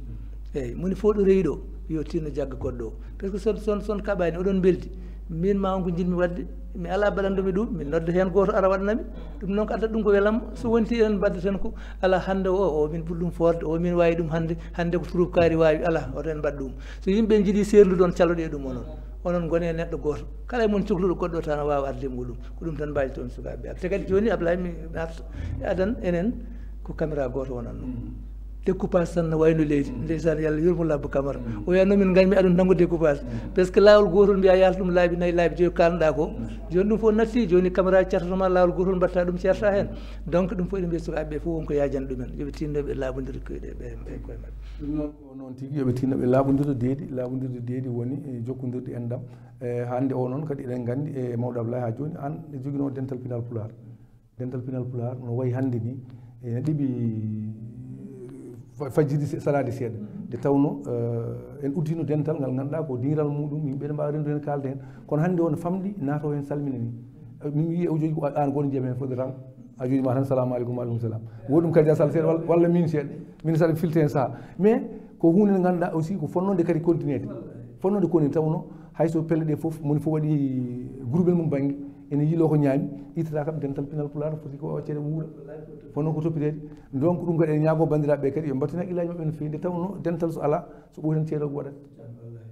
Eeyi, moni fof ɗo rewi ɗo, yo tinno jagga goɗɗo o. Par ce que son, son, son kaɓaani, oɗon mbeldi. Min ma on ko njiɗmi waɗde, mi alaa baɗanɗo mi ɗum, min nodda heen gooto ara waɗana mi. Ɗum noon ko addata ɗum ko welamma. So wonti enen mbaddaten ko, alaa hannde o, o min ɓuri ɗum foorde, o min waawi ɗum hannde, hannde ko troupe kaari waawi, alaa, oto en mbaɗ ɗum. So yimɓe njiɗi seerndude on, caloɗe ɗum onon. Onon ngone neɗɗo gooto. Kala e mon cokluɗo goɗɗo tan waawa arde e muɗum. Ko ɗum tan mbaajotoo-mi sukaaɓe ɓe. Te kadi jooni Ablaye mi arta e adan enen ko caméra gooto wonatno. Découpage tan no wayno leydi. Ndeysaan, Yalla yurmo Labbo Camara. O wiyatno min nganmi aɗum nanngo découpage. Par ce que laawol gootol mbiya yalta ɗum laabi nayi, laabi joyi kalnoɗa ko. Jooni ɗum fof natti, jooni caméra cartotoma laawol gootol mbatta ɗum certa heen. Donc ɗum fof eɗen mbiya sukaaɓe ɓe fof wonko yajani ɗumen. Yo ɓe tinno ɓe laaɓondira koye ɓe, ɓe koye maɓɓe. Ɗum noon ko noon tigi, yo ɓe tinno ɓe laaɓondirde deedi, laaɓondirde deedi woni, e, jokkondirde enɗam. E, hannde o noon kadi eɗen nganndi, e, mawɗo Ablaye, haa jooni aan e joginoo dental pinal Pulaar. Dental pinal Pulaar no wayi hannde ni, ene ɗiɓi fa-, fajjiri se-, salaade seeɗa. Nde tawno, eh, en uddino dental ngal ngannduɗaa ko dingiral muɗum, yimɓe ne mbaawa renndude heen, kaalda heen. Kono hannde o no famɗi, naato heen salmina ni. Eh, min mi yii e ujuuji ko aan gooto njiya heen fodde tan. A jooni ma tan, "Salamu aleykum." "Wa aleykum salam." Woɗum kadi a sal seeɗa walla, walla min seeɗa. Min saɗa filte heen saha. Mais ko huunde nde ngannduɗaa aussi ko fonnode kadi continuede. Fonnode koni tawno hay so pelle ɗe fof, moni fof waɗi groupe mum bannge, ene yiilo ko ñaami, ittata kam dental pinal Pulaar foti ko accede wuura. Fonno ko toppiteede. Donc ɗum kadi en ñaago banndiraaɓe kadi yo mbattu heen hakkillaaji maɓɓe no feewi. Nde tawno dental so alaa, so ɓooyi tan ceerooɓe waɗat.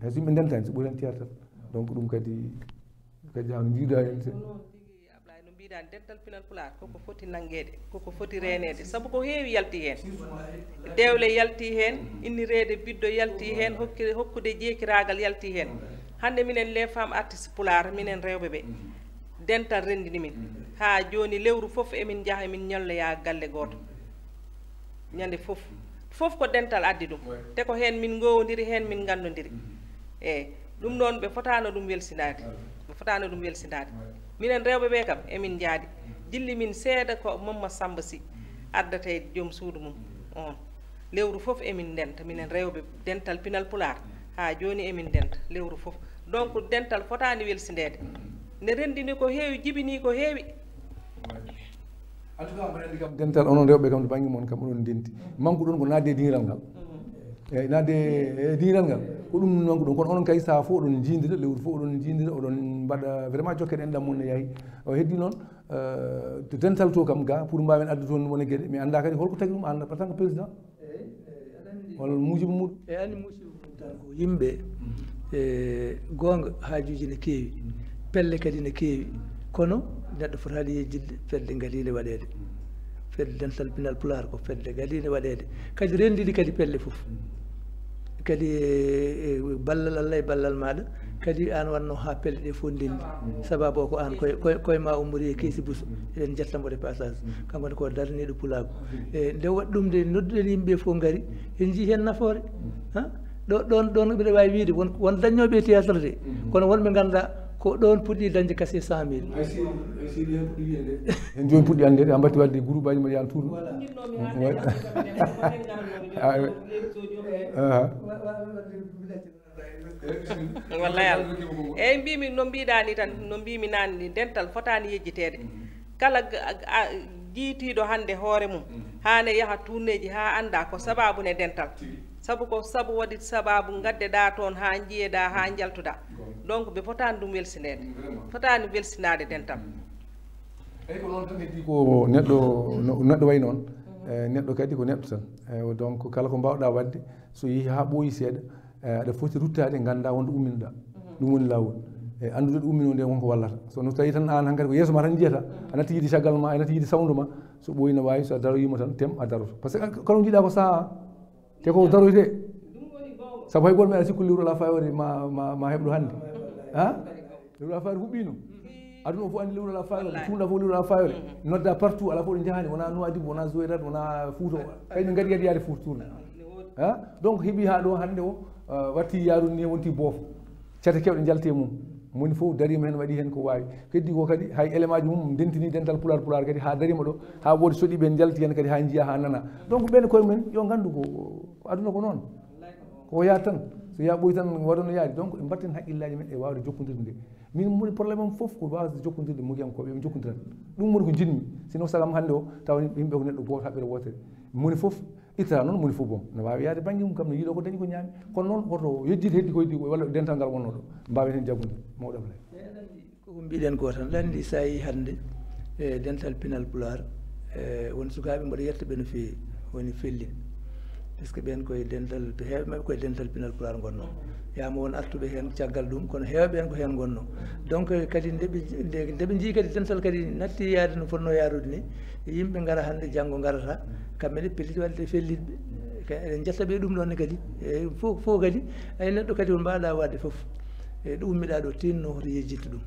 Hay so yimɓe ndentaani, so ɓooyi tan ceertat. Donc ɗum kadi, kadi haa mbiɗa heen. Ablaye, no mbiɗa, dental pinal Pulaar koko foti nanngeede, koko foti reeneede, sabu ko heewi yalti heen. Dewle yalti heen, innireede biddo yalti heen, hokki-, hokkude jeekiraagal yalti heen. Hannde minen les femmes artistes Pulaar, minen rewɓe ɓe, dental renndini min. Haa jooni lewru fof emin njaha, emin ñolloya galle gooto. Ñande fof. Fof ko dental addi ɗum. Te ko heen min ngowondiri, heen min nganndondiri. Eeyi, ɗum noon ɓe fotaano ɗum welsinaade. Ɓe Fotaani ɗum welsindaade. Minen rewɓe ɓee kam, emin njaadi. Jilli min seeɗa ko Mamma Samba Sy addata e joom suudu mum on. Lewru fof emin ndenta, minen rewɓe dental pinal Pulaar. Haa jooni emin ndenta, lewru fof. Donc, dental fotaani welsindeede. Ne renndini ko heewi, jibini ko heewi. En tout cas, mbaɗa anndi kam dental, onon rewɓe kam, to bannge mon kam, oɗon ndenti. Manque ɗon ko naatde e diŋiral ngal. Eyi, naatde e diŋiral ngal. Ko ɗum manque ɗon. Kono onon kay, sahaa fof oɗon njiidira, lewru fof oɗon njiidira, oɗon mbaɗa vraiment jokkere enɗam mon no yahi. O heddi noon, eh, to dental to kam ga, pour mbaawen addude toon wone geɗe. Mi annda kadi holko tagi ɗum, an, en tant que président. Walla muujiba muuɗum. E anndi muusiba mum tan ko yimɓe, e goonga, haajuuji ne keewi, pelle kadi ne keewi, kono neɗɗo fotaani yejjitde pelle ngaliinde waɗeede, pelle dental pinal Pulaar ko pelle ngaliinde waɗeede, kadi renndiɗi kadi pelle fof, kadi e ballal Allah e ballal maaɗa, kadi aan wannoo haa pelle ɗe fof ndenndi, sababu o ko aan, koye koye maa ummori e keesi buso, eɗen njetta mbo de passage, kanko ne ko darniiɗo pulaagu. E nde waɗi ɗum de, nodduɗen yimɓe fof ngari, en njii heen nafoore. Ha? Ɗo ɗoon ɗoon mbiɗa waawi wiide won won dañnooɓe e théâtre de, kono wonɓe ngannduɗaa ko ɗoon puɗɗi dañde cachet cent mille. Hay siri hay siri heen puɗɗi wiyande. Heen jooni puɗɗi anndeede, haa mbaɗti waɗde groupe aji mbaɗi yaani tourne. Wallay Allah. Eyyi mbimi no mbiɗa ni tan, no mbimi nani ni, dental fotani yejjiteede. Kala jiitiiɗo hannde hoore mum haane yaha tourneeji haa annda ko sababu ne dental. Sabu ko sabu waɗi sababu ngaddeɗa toon haa njiyeɗa haa njaltuɗa. Donc ɓe fotani ɗum welsineede. Fotani welsinaade dental. Eyi, ko noon tan heddi ko neɗɗo neɗɗo wayi noon. Neɗɗo kadi ko neɗɗo tan. Eyi, donc kala ko mbawɗa waɗde, so yehi haa ɓooyi seeɗa, aɗa foti ruttaade, ngannda wonde umminoɗa. Ɗum woni laawol. Eyi, anndude ɗo ummino nde wonko wallata. So no tawi tan aan hankadi ko yeeso ma tan njiyata, a natti yiide caggal ma, a natti yiide sawndo ma, so ɓooyi no waawi, so a daroyima tan tem a daroto, par ce que kala ko njiɗa ko saha. Te ko daroyte. Sabu hay goto meeɗa sikku lewru ala fayore ma ma ma heɓɗo hannde. Ha? Lewru ala fayore huɓɓino. Aduna o fof anndi lewru ala fayore, tuunda fof lewru ala fayore. Nodda partout, ala fof ɗo njahani, wona Nouadhibou, wona Zouérate, wona Fouta. Kay min ngadi kadi yaade Fouta tourné. Ha? Donc heɓi ha ɗo hannde o watti yaarude ni, wonti boofo. Cate kewɗe njalti e mum. Moni fof darima heen, waɗi heen ko waawi. Heddi ko kadi hay élément ji mum ndentini dental pulaar pulaar kadi ha darima ɗo, ha woodi soɗiɓe njalti heen kadi ha njiya ha nana. Donc ɓen koye mumen yo nganndu ko aduna ko noon. Ko yaat tan, so yaa ɓooyi tan waɗa no yaadi. Donc ɓe mbatten haqqillaaji men e waawde jokkondirde nde. Min moni problème am fof ko waawde jokkondirde mogiyankooɓe, ɓe jokkondirat. Ɗum woni ko njiɗmi. Sino sagam hannde o tawa yimɓe ko neɗɗo gooto haɓɓere wootere. Moni fof ittata noon, moni fof bon no waawi yaade bannge mum kam, no yiɗo ko dañi ko ñaami. Kono noon woto yejjit heddi ko heddi walla dental ngal wonnoo ɗo. Mbaawen heen jaggude mawɗo Ablaye. Ko ko mbiɗen ko tan, lanndi so a yii hannde e dental pinal pulaar, e won sukaaɓe mboɗo yetta ɓe no feewi, woni fellin. Par ce que ɓeen koye dental, heewɓe maɓɓe koye dental pinal pulaar ngonnoo. Yaama won artuɓe heen caggal ɗum, kono heewɓe heen ko heen ngonnoo. Donc kadi nde ɓe nde ɓe njii kadi dental kadi natti yaade no fotnoo yaarude ni, yimɓe ngara hannde, janngo ngarata, kamɓe ne pellit waɗde fellitɓe. Eɗen njetta ɓe ɗum ɗon ne kadi. E fof fof kadi, ay neɗɗo kadi ko mbaɗa waɗde fof. E ɗo ummiɗa ɗo, tinno hoto yejjittu ɗum.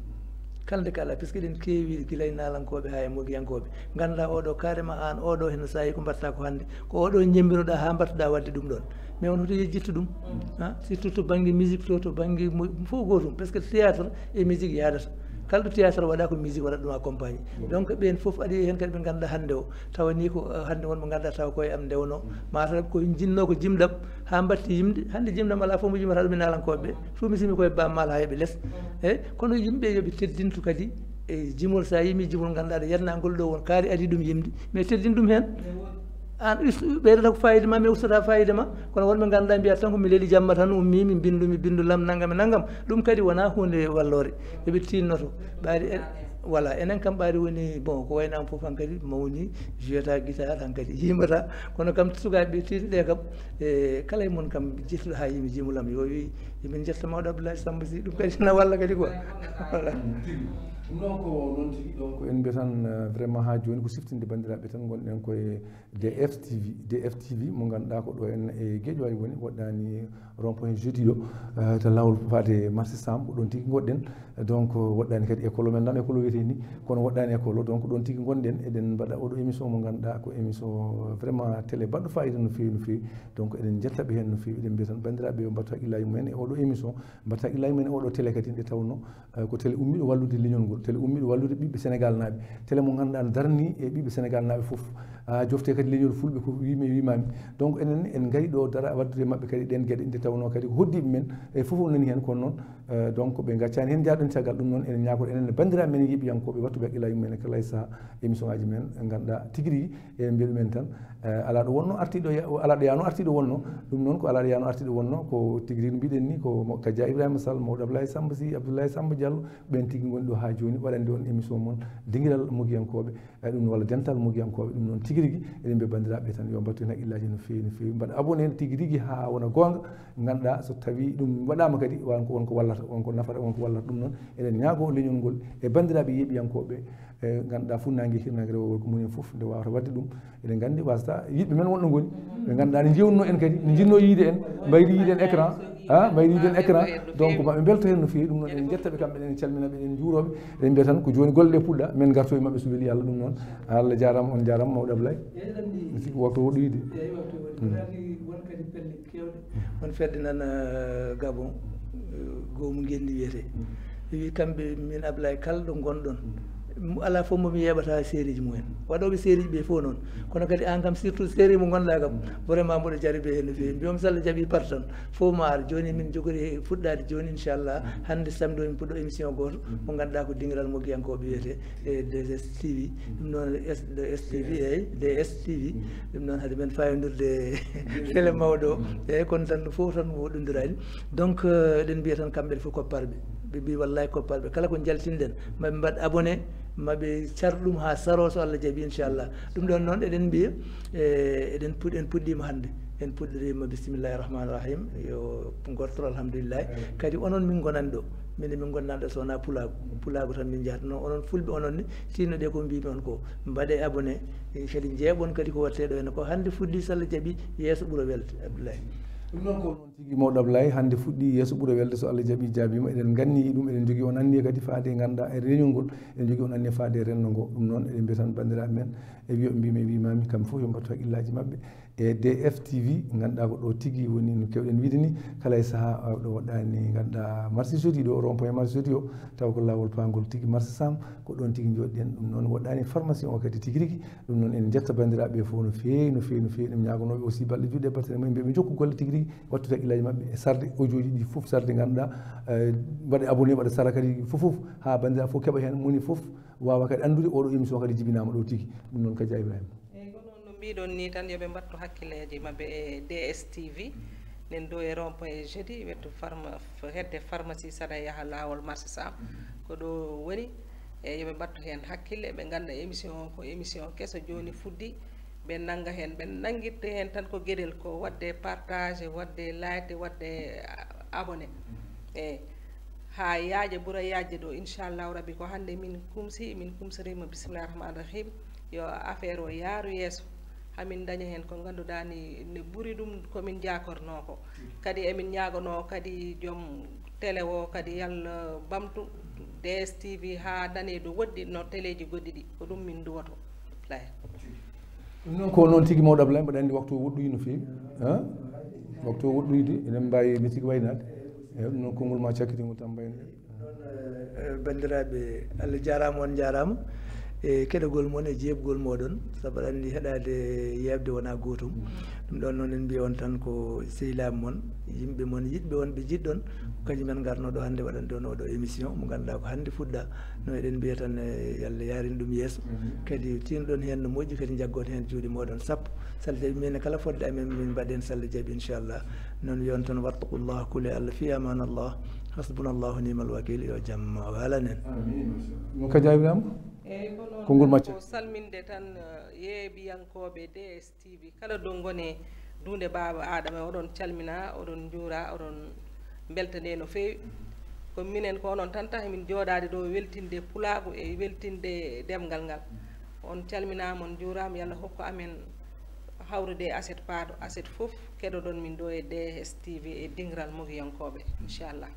Kala nde kala, puisque eɗen keewi gila e naalankooɓe haa e mogiyankooɓe. Ngannduɗaa oɗo carrément aan oɗo heno saahi ko mbaɗta ko hannde, ko oɗo njembinoɗa haa mbaɗtoɗa waɗde ɗum ɗon. Mais on hoto yejjittu ɗum. Ha? Surtout to bannge musique to, to bannge fof gootum. Parce que théâtre e musique yaadata. Kala ɗo théâtre waɗa ko musique waɗata ɗum accompagné. Donc ɓeen fof aɗa heen kadi ɓe ngannduɗaa hannde o. Tawa ni ko hannde wonɓe ngannduɗaa tawa koye am ndewnoo. Mataw ko jinnoo ko jimɗam. Haa mbatti yimde, hannde jimɗam alaa fof mo jimata ɗum e naalankooɓe ɓe. Fof mi simi koye Baaba Maal haa heɓi les. Eyi, kono yimɓe yo ɓe teddintu kadi e jimol. So a yimi jimol ngannduɗaa aɗa yetna ngol ɗo won kaari adii ɗum yimde, mais teddin ɗum heen. Aan ustu ɓeydata ko fayida ma, mais ustata fayida ma. Kono wonɓe ngannduɗaa mbiya tan ko mi leeli jamma tan ummi mi bindu, mi bindu lam nanngam e nanngam. Ɗum kadi wonaa huunde walloore. Yo ɓe tinnoto ɓaari. Voilà, enen kam ɓaari woni, bon, ko wayno am fof hankadi mawni, joueta guitare hankadi yimata. Kono kam sukaaɓe ɓe tinɗe kam, e kala e mon kam jettuɗo haa yimi jimol am yo wi, emin jetta mawɗo Abdoulaye Samba Sy, ɗum kadi na walla kadi quoi. Voilà. Tigi ɗum noon ko noon tigi. Donc en mbiyatan vraiment haa jooni ko siftinde banndiraaɓe tan, ngonɗen koye D F T V. D F T V mo ngannduɗaa ko ɗo en e Guédiawaye woni, woɗɗani rond point jeudi ɗo, to laawol faade marché Sam, ko ɗon tigi ngonɗen. Donc woɗɗani kadi école men ɗam, école wiyete Ni, kono woɗɗaani école o, donc ɗoon tigi ngonɗen, eɗen mbaɗa oɗo émission mo ngannduɗaa ko émission vraiment télé baɗɗo fayida no feewi, no feewi. Donc eɗen njetta ɓe heen no feewi, eɗen mbiya tan banndiraaɓe yo mbattu hakkillaaji mumen e oɗo émission, mbattu hakkillaaji mumen e oɗo télé kadi, nde tawnoo, eh, ko télé ummiiɗo wallude leñol ngol, télé ummiiɗo wallude ɓiɓɓe Senegaal naaɓe, télé mo ngannduɗaa darnii e ɓiɓɓe Senegaal naaɓe fof. Haa jofte kadi leñol fulɓe ko wiimi e wiimaami. Donc enen en ngari ɗo dara waddude e maɓɓe kadi ɗeen geɗe, nde tawnoo kadi ko hoddiiɓe men e fof o nani heen, kono noon, eh, donc ɓe ngaccaani heen, njaarɗen caggal ɗum. Noon eɗen ñaagoto enen ne banndiraaɓe men e yeeɓiyankooɓe wattu ɓe hakkillaaji mumen e kala e sahaa émission ngaaji men, ngannduɗaa tigi rigi eɗen mbiya ɗumen tan, eh, alaa ɗo wonno artiiɗo ya-, alaa ɗo yaano artiiɗo wonno. Ɗum noon ko alaa ɗo yaano artiiɗo wonno, ko tigi rigi no mbiɗen ni, ko mo-, Kadia Ibrahima Sall, Mawɗo Ablaye Samba Sy, Abdoulaye Samba Diallo, ɓeen tigi ngoni ɗo haa jooni waɗande on émission mon Dingiral Mogiyankooɓe. Eh, ɗum walla dental Mogiyankooɓe, ɗum noon tigi rigi eɗen mbiya banndiraaɓe tan yo mbattu heen hakkillaaji no feewi, no feewi, mbaɗa abonné tigi rigi haa wona goonga, ngannduɗaa so tawii ɗum waɗaama kadi wonko, wonko wallata, wonko nafata, wonko wallata. Ɗum noon eɗen ñaagoo leñol ngol e banndiraaɓe yeeɓiyankooɓe, e ngannduɗaa funnaange, hirnaange, rewo, worgo, mum en fof nde waawata waɗde ɗum. Eɗen nganndi wasata yiɗɓe men wonɗo ngoni, ɓe ngannduɗaa ne njiwnoo en kadi, ne njinnoo yiide en, mbayri yiide en écran, ha, mbayri yiide en écran. Donc maɓe mbelto heen no feewi. Ɗum noon eɗen njetta ɓe kamɓe, eɗen calmina ɓe, eɗen njuuroo ɓe, eɗen mbiya tan ko jooni golle ɗe puɗɗa, men ngarto e maɓɓe so weli Allah. Ɗum noon Allah jaaraama, on njaaraama, Mawɗo Ablaye. Mi sikki waktu o ɗuyde. Eyi, waktu o waɗi. Mm. Ko naati won kadi pelle keewɗe. On fedde nan, eh, Gabon, eh, goomu ngenndi wiyetee. Ɓe wi kamɓe, min Ablaye, kala ɗo ngonɗon, m-, alaa fof mo mi yeeɓata seeriji mumen. Waɗooɓe seeriji ɓe fof noon. Kono kadi aan kam, surtout seeri mo ngonɗaa kam, vraiment mboɗo jaribe heen no feewi. Mbiyoomi so Allah jaɓi partan, fof ma ar. Jooni min njogori fuɗɗaade jooni, inchallah. Hannde samedi o min puɗɗo émission gooto mo ngannduɗaa ko dingiral Mogiyankooɓe wiyetee e D S T V. Ɗum noon S-, D S T V, eyi, D S T V. Ɗum noon hade men fayondirde télé mawɗo o. Eyi, kono tan fof tan ko woɗɗondiraani. Donc, eh, eɗen mbiya tan kamɓe fof kopparɓe. Ɓe mbi wallahi kopparɓe. Kala ko njaltinɗen, maɓe mbaɗ abonné, maɓe car ɗum haa saroo so Allah jaɓi, inchallah. Ɗum ɗoon noon eɗen mbiya, eh, eɗen puɗ-, en puɗɗiima hannde. En puɗɗiriima bismillahi rahmani rahim. Yo ngortoro alhamdulillahi. Kadi onon min ngonani ɗo. Min min ngonani ɗo so wonaa pulaagu. Pulaagu tan min njahata. No onon fulɓe onon ni, tinno ɗe ko mbimi on ko. Mbaɗe abonné, eh, kadi njeeɓon kadi ko waɗtee ɗo henne. Ko hannde fuɗɗi so Allah jaɓi, yeeso ɓura welde, Abdoulaye. Ɗum noon ko noon tigi, Mawɗo Ablaye, hannde fuɗɗi, yeeso ɓura welde so Allah jaɓi, jaabiima. Eɗen nganni ɗum, eɗen njogii on anniya kadi faade e ngannduɗaa e réunion ngol, eɗen njogii on anniya faade e renndo ngo. Ɗum noon eɗen mbiya tan banndiraaɓe men, e wiyo mbimi e wimami, kamɓe fof yo mbattu hakkillaaji maɓɓe e D F T V, ngannduɗaa ko ɗo tigi woni no keewɗen wiide ni, kala e sahaa, ɗo woɗɗaani ngannduɗaa marché jeudi ɗo, rond point marché jeudi o, taw ko laawol paangol tigi marché Sam, ko ɗoon tigi njooɗiɗen. Ɗum noon woɗɗaani pharmacie o kadi tigi rigi. Ɗum noon en njetta banndiraaɓe fof no feewi, no feewi, no feewi. Eɗen ñaagonooɓe aussi balɗe juuɗe e battere mumen, mbiya ɓe njokku golle tigi rigi, wattu hakkillaaji maɓɓe e sarde audio ji ɗi fof, sarde ngannduɗaa, eh, mbaɗe abonné, mbaɗa sara kadi fof fof, haa banndiraaɓe fof keɓa heen, moni fof waawa kadi anndude oɗo émission kadi jibinaama ɗo tigi. Ɗum noon Kadia Ibrahima. Eyi, ko noon no mbiɗon ni tan, yo ɓe mbattu hakkilleeji maɓɓe e D S T V, nen ɗo e rond point jeudi, wettu pharma-, hedde pharmacie saɗa yaha laawol marché Sam. Ko ɗo woni, e yo ɓe mbattu heen hakkille, ɓe ngannda émission o ko émission keso jooni fuɗɗi, ɓe nannga heen, ɓe nanngirta heen tan ko geɗel, ko waɗde partage, waɗde like, waɗde, ah, abonné. Eyi, haa yaaja ɓura yaajde ɗo, inchallahu rabbi, ko hannde min kumsi, min kumsoriima, bismillahi rahmani rahim, yo affaire o yaaru yeeso, haa min ndaña heen ko ngannduɗaa ni ne ɓuri ɗum ko min njaakornoo ko. Kadi emin ñaagonoo kadi joom télé o kadi, yo Allah ɓamtu D S T V haa danee ɗo woɗɗi no téléji goɗɗi ɗi, ko ɗum min nduwoto. Lay. Ɗum noon ko noon tigi, Mawɗo Ablaye, mbaɗa anndi waktu o woɗɗoyi no feewi, ha? Waktu o woɗɗoyde, eɗen mbaawi mi tigi waynaade. Eyi, ɗum noon konngol ma cakkitingol tan mbayno. Noon, eh, banndiraaɓe, Allah jaaraama, on njaaraama e keɗogol mon e jeeɓgol mooɗon, sabu aɗa anndi heɗaade e yeeɓde wonaa gootum. Ɗum ɗoon noon en mbiya on tan ko sehilaaɓe mon, yimɓe mon, yiɗɓe on, ɓe njiɗɗon, ko kañum en ngarnoo ɗo hannde waɗande on oɗo émission mo ngannduɗaa ko hannde fuɗɗa. No eɗen mbiya tan, eh, yo Allah yaarin ɗum yeeso. Kadi tinnoɗon heen no moƴƴi, kadi njaggon heen juuɗe mooɗon sappo. So Allah jaɓi, min kala fodde amen, min mbaɗen, so Allah jaɓi, inchallah. Noon wiyon tan, wattaqullaha, kule Allah, fi amanallah, hasbunallahu ni'mal wakil, yo jam walan en. Amin. Mo Kadia Ibrahima? Eyi, ko noon. Konngol macca. Ko salminde tan, eh, yeeɓiyankooɓe D S T V, kala ɗo ngoni duunde Baaba Aadama, oɗon calmina, oɗon njuura, oɗon mbeltane no feewi. Ko minen ko onon tan tahi min jooɗaade ɗo weltinde pulaagu e weltinde ɗemngal ngal. On calminaama, on njuuraama, yo Allah hokku amen hawrude e aset paaɗo, aset fof keɗoɗon min ɗo e D S T V e dingiral mogiyankooɓe, inchallah.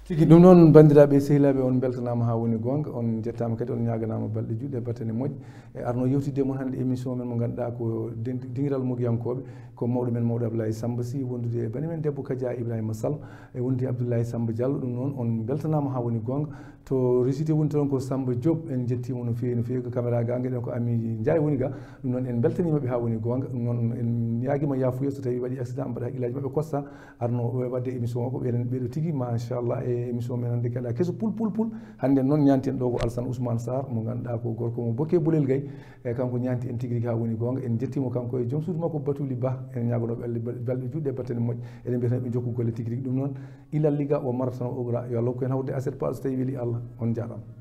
Tigi ɗum noon, banndiraaɓe e sehilaaɓe, on mbeltanaama haa woni goonga, on njettaama kadi, on ñaaganaama balɗe juɗɗe, battane moƴƴe. E arno yewtidde mon hannde émission men mo ngannduɗaa ko den-, dingiral mogiyankooɓe, ko mawɗo men mawɗo Abdoulaye Samba Sy, wondude e bani men debbo Kadia Ibrahima Sall, e wondude Abdoulaye Samba Diallo. Ɗum noon, on mbeltanaama haa woni goonga. To Régité woni toon ko Samba Diop, en njettiima no feewi, no feewi. Ko caméra ga, ngeɗen ko Ami Ndiaye woni ga. Ɗum noon, en mbeltaniima ɓe haa woni goonga. Ɗum noon, en ñaagiima yaafuya so tawi waɗi accident, mbaɗa haqqillaaji maɓɓe kosta. Arno o waɗde émission o, ko ɓen, ɓeɗo tigi, machallah, e émission men hannde kala keso pul, pul, pul. Hannde noon ñaanti en ɗo ko Alassane Ousmane Sarr, mo ngannduɗaa ko gorko mo Bokke Bolel Gay. E kanko ñaanti en tigi rigi haa woni goonga. En njettiimo kanko e joom suudu makko Batuli Ba. En ñaagono ɓe Allah bal-, balɗe juɗɗe, battane moƴƴe. Eɗen mbiyata ɓe njokku golle tigi rigi. Ɗum noon, ilal liga o marata no ogra. Yo Allah ko en hawde aset paaɗo so tawi weli Allah. On njaaraama.